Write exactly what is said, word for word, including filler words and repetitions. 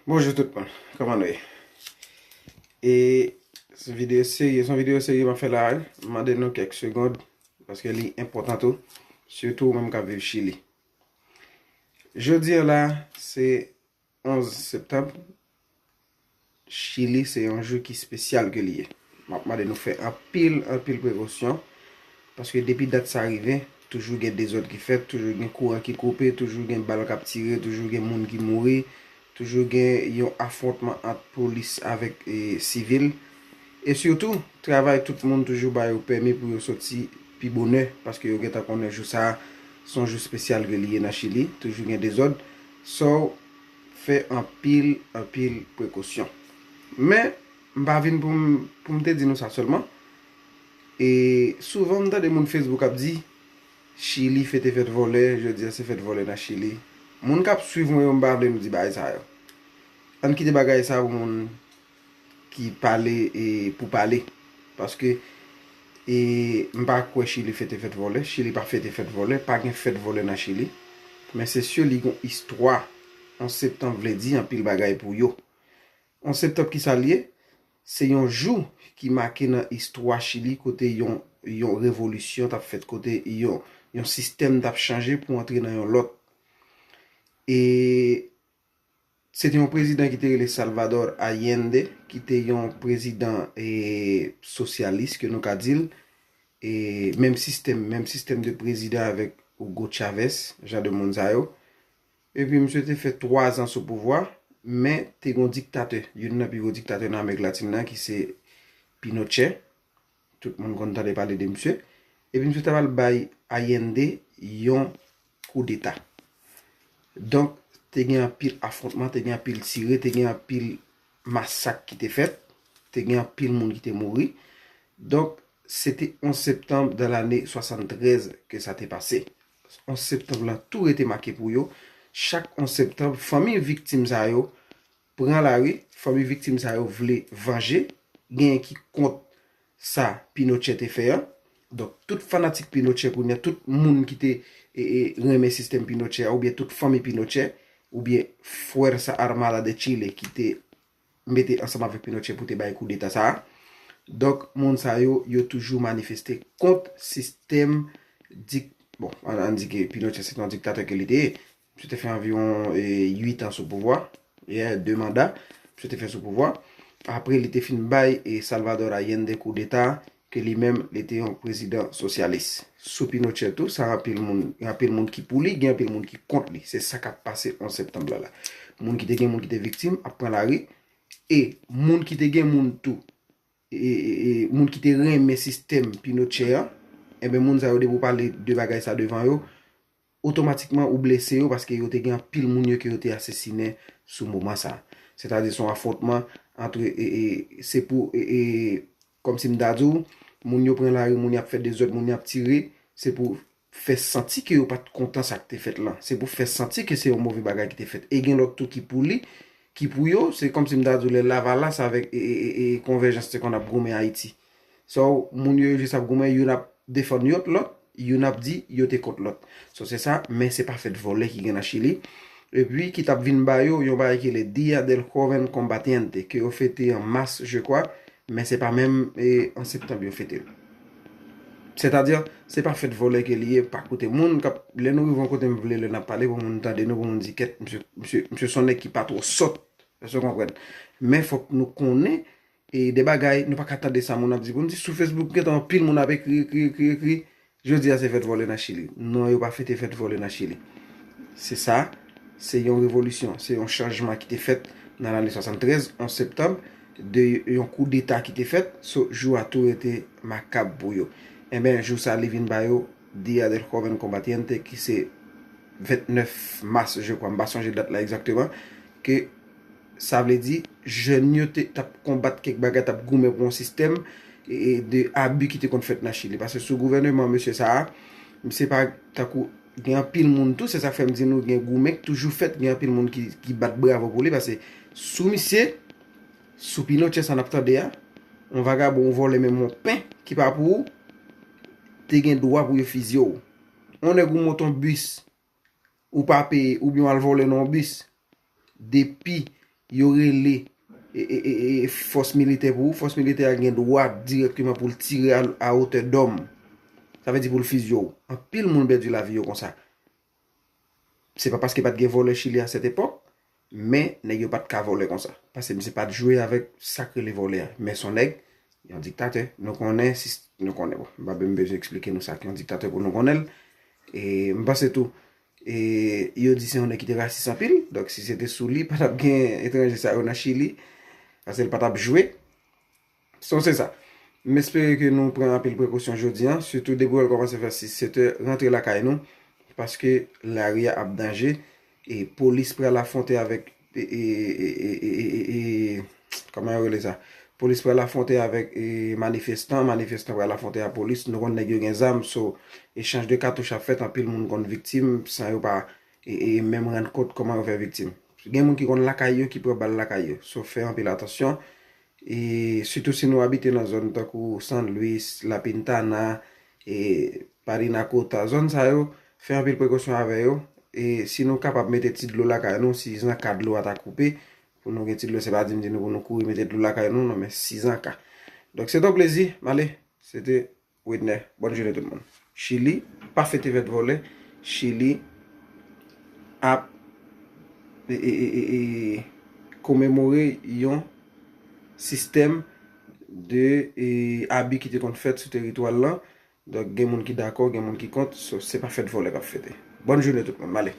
Bonjou tout moun, kòman nou ye? E se videyo serye, se yon videyo serye m ap fè la wi. M mande nou kèk segond, paske li enpòtan tou, sitou ou menm k ap viv Chili. Jodi a la, se onz septanm. Chili se yon jou ki espesyal ke li ye. M ap mande nou fè anpil, anpil prekosyon, paske depi dat sa rive, toujou gen dezòd ki fèt, toujou gen kouran ki koupe, toujou gen bal k ap tire, toujou gen moun ki mouri, toujou gen yon afwontman ant polis avèk e, sivil. E sitou, travay tout moun toujou ba yo pèmi pou yo soti pi bonè, paske yo gentan konnen jou sa a se yon jou espesyal ke li ye nan Chili, toujou gen dezòd. So, fè anpil, anpil prekosyon. Men, m pa vin pou m, pou m te di nou sa sèlman. E souvan m tande moun Facebook ap di, Chili fete fèt vòlè, jodi a se fèt vòlè nan Chili. Moun k ap swiv mwen yo, m pa vle nou di bagay sa yo. Ann kite bagay sa pou moun ki pale e, pou pale. Paske e, m pa kwè Chili fete fèt vòlè. Chili pa fete fèt vòlè. Pa gen fèt vòlè nan Chili. Men se si li gen istwa. Onz septanm vle di anpil bagay pou yo. Onz septanm ki sa l ye? Se yon jou ki make nan istwa Chili kote yon, yon revolisyon t ap fèt, kote yon, yon sistèm t ap chanje pou antre nan yon lòt. E se te yon prezidan ki te rele Salvador Allende, ki te yon prezidan e, sosyalis, ke nou ka di l, e menm sistèm, menm sistèm de prezidan avèk Hugo Chavez, jan de moun sa yo. Epi misye te fè twa zan sou pouvwa, men te gen yon diktatè, youn nan pi gwo diktatè nan Amerik Latin nan, ki se Pinochet. Tout moun konn tande pale de misye. Epi misye ta pral bay Allende yon koudeta. Donk, te gen anpil afwontman, te gen anpil tire, te gen anpil masak ki te fèt, te gen anpil moun ki te mouri. Donk, se te onz septanm dan lane swasanntrèz ke sa te pase. Onz septanm lan tou rete make pou yo. Chak onz septanm, fanmi viktim sa yo pran lari, fanmi viktim sa yo vle vanje, genyen ki kont sa Pinochet te fè an. Donk, tout fanatik Pinochet kounye a, tout moun ki te e, e, renmen sistèm Pinochet a, oubyen tout fanmi Pinochet, oubyen Fuerza Armada de Chile ki te mete ansanm avèk Pinochet pou te bay koudeta sa a. Donk, moun sa yo, yo toujou manifeste kont sistèm dik-, bon, ann, ann di ke Pinochet se te yon diktatè ke li te ye. Misye te fè anviwon e, uit an sou pouvwa, e, de manda, misye te fè sou pouvwa. Apre, li te fin bay e, Salvador Allende koudeta, ke li menm, li te yon prezidan sosyalis. Sou Pinochet tou, sa anpil moun, gen anpil moun ki pou li, gen anpil moun ki kont li. Se sa k ap pase onz septanm lan la. Moun ki te gen moun ki te viktim ap pran lari, e moun ki te gen moun tou, e, e, e, moun ki te renmen sistèm Pinochet an, enben, moun sa yo, depi w pale de bagay sa devan yo, otomatikman ou blese yo, paske yo te gen anpil moun yo ke yo te asesinen sou moman sa. Sètadi se yon afwontman antre, e, e, se pou, e, e, kòmsi m ta di w, moun yo pran lari, moun y ap fè dezòd, moun y ap tire, se pou fè santi ke yo pa t kontan sa k te fèt lan. Se pou fè santi ke se yon move bagay ki te fèt. E gen lòt tou ki pou li, ki pou yo, se kòmsi m ta di w lè Lavalas avèk e, e, e, e Konvèjans te konn ap goumen Ayiti. So, moun yo jis ap goumen, youn ap defann yòt lòt, youn ap di yo te kont lòt. So, se sa, men se pa fèt vòlè ki gen nan Chili. Epi, ki t ap vin ba yo yon bagay ki le Día del Joven Combatiente, ke yo fete an mas, je crois, men se pa menm e, an septanm yo fete l. Sètadi, se pa fèt vòlè ke li ye, pa koute moun k ap, lè nou rive yon kote m vle, lè n ap pale pou moun tande nou, pou moun di kèt, misye, misye, misye se yon nèg ki pa twò sòt, èske w konprann? Men fòk nou konnen e de bagay, nou pa ka tande sa moun ap di pou n di sou Facebook, gentan anpil moun ap ekri, ekri, ekri, ekri. Jodi a se fèt vòlè nan Chili. Non, yo pa fete fèt vòlè nan Chili. Se sa, se yon revolisyon, se yon chanjman ki te fèt nan lane swasanntrèz, onz septanm, de yon koudeta ki te fèt, so, jou a tou rete makab pou yo. Enben, jou sa, li vin ba yo Día del Joven Combatiente, ki se vennèf mas, je crois, m pa sonje dat la egzakteman, ke sa vle di, jèn yo te, t ap konbat kèk bagay, t ap goumen pou yon sistèm e, e, de abi ki te konn fèt nan Chili. Paske sou gouvèneman mesye sa a, misye pa tankou, gen anpil moun tou, se sa k fè m di nou, gen goumen k toujou fèt, gen anpil moun ki, ki bat bravo pou li, paske sou misye, sou Pinochet sa n ap tande a, yon vagabon, yon vòlè, menm yon pen ki pa pou ou, te gen dwa pou yo fizye w. Yon nèg ou monte yon bis, ou pa peye, oubyen w al vòlè nan yon bis, depi yo rele e, e, e, e, fòs militè pou ou, fòs militè a gen dwa dirèkteman pou l tire a, a otè dòm. Sa vle di pou l fizye w. Anpil moun pèdi lavi yo konsa. Se pa paske pa t gen vòlè Chili a sèt epòk, men nèg yo pa t ka vòlè konsa. Paske misye pa t jwe avèk sa k rele vòlè a. Men se yon nèg, yon diktatè. Nou konnen, si, nou konnen, bon, m pa menm bezwen eksplike nou sa ki yon diktatè pou nou konnen l. E m panse tou, e yo di se yon nèg ki te rasis anpil. Donk, si se te sou li, pa t ap gen etranje sa yo nan Chili. Paske l pa t ap jwe. So, se sa. M espere ke nou pran anpil prekosyon jodi a, sitou depi w wè l kòmanse fè sis, sèt è, rantre lakay nou, paske lari a ap danje, e polis pral afwonte avèk, e, e, e, e, e, e, e, kòman yo rele sa? Polis pral afwonte avèk, e, manifestan, manifestan pral afwonte ak polis, nou konn nèg yo gen zam, so, echanj de katouch ap fèt, anpil moun konn viktim, san yo pa, e, e, menm rann kont kòman yo fè viktim. Gen moun ki konn lakay yo, ki pran bal lakay yo, so, fè anpil atansyon, e sitou si nou abite nan zòn tankou San Luis, La Pintana, e Parinacota, zòn sa yo, fè anpil prekosyon avè yo. E si nou kapab mete ti dlo lakay nou, si zanka dlo a ta koupe, pou nou gen ti dlo, se pa di m di nou pou nou kouri mete dlo lakay nou, non, men si zanka. Donk, se te yon plezi, m ale, se te Widner, bòn jounen tout moun. Chili pa fete fèt vòlè. Chili ap e, e, e, e, e, komemore yon sistèm de, e, abi ki te konn fèt sou teritwa l lan. Donk, gen moun ki dakò, gen moun ki kont. So, se pa fèt vòlè k ap fete. Bòn jounen tout moun. M ale.